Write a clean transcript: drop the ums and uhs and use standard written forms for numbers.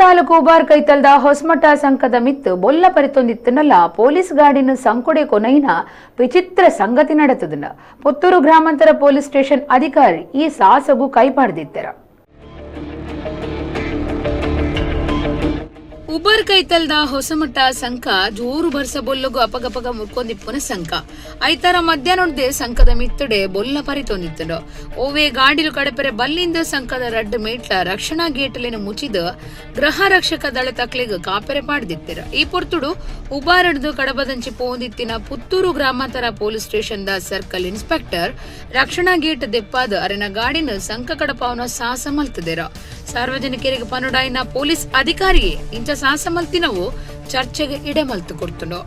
ತಾಲೂಕು ಉಬಾರ್ ಕೈತಲ್ದ ಹೊಸಮಠ ಸಂಕದ ಮಿತ್ತು ಬೊಲ್ಲ ಪರಿತೊಂದಿತ್ತನಲ್ಲ ಪೊಲೀಸ್ ಗಾಡಿನ ಸಂಕೊಡೆ ಕೊನೈನ ವಿಚಿತ್ರ ಸಂಗತಿ ನಡೆತದನ. ಪುತ್ತೂರು ಗ್ರಾಮಾಂತರ ಪೊಲೀಸ್ ಸ್ಟೇಷನ್ ಅಧಿಕಾರಿ ಈ ಸಾಹಸಗೂ ಕೈಪಾಡ್ದಿತ್ತರ. ಉಬರ್ ಕೈತಲ್ದ ಹೊಸಮಠ ಸಂಕ ಜೋರು ಬರ್ಸ ಬೊಲ್ಲಗು ಅಪಗಪಗ ಮುರ್ಕೊಂದಿಪ್ಪುನ ಸಂಕ. ಐತಾರ ಮಧ್ಯಾಹ್ನೊಡ್ದೆ ಸಂಕದ ಮಿತ್ತಡೆ ಬೊಲ್ಲ ಪರಿತೊಂದಿತ್ತುಂಡು. ಓವೆ ಗಾಡಿಲು ಕಡಪೆರೆ ಬಲ್ಲಿಂದ ಸಂಕದ ರಡ್ಡ್ ಮೇಟ್ಲ ರಕ್ಷಣಾ ಗೇಟ್ಲೆನ್ ಮುಚ್ಚಿದ್ ಗೃಹ ರಕ್ಷಕ ದಳ ತಕ್ಲೆಗ್ ಕಾಪೆರೆ ಪಾಡ್ದಿತ್ತೆರ್. ಈ ಪೊರ್ತುಡು ಉಬಾರಡ್ದು ಕಡಬದಂಚಿ ಪೋಂದಿತ್ತಿನ ಪುತ್ತೂರು ಗ್ರಾಮಾಂತರ ಪೊಲೀಸ್ ಸ್ಟೇಷನ್ ದ ಸರ್ಕಲ್ ಇನ್ಸ್ಪೆಕ್ಟರ್ ರಕ್ಷಣಾ ಗೇಟ್ ದೆಪ್ಪಾದ್ ಅರೆನ ಗಾಡಿನ ಸಂಕ ಕಡಪಾವುನ ಸಾಹಸ ಮಲ್ತದೆರ್. ಸಾರ್ವಜನಿಕರಿಗೆ ಪನುಡಾಯಿನ ಪೊಲೀಸ್ ಅಧಿಕಾರಿಯೇ ಇಂಚ ಸಾಹಸ ಮಲ್ತಿನವು ಚರ್ಚೆಗೆ ಇಡೆ ಮಲ್ತು ಕೊಡ್ತುಂಡು.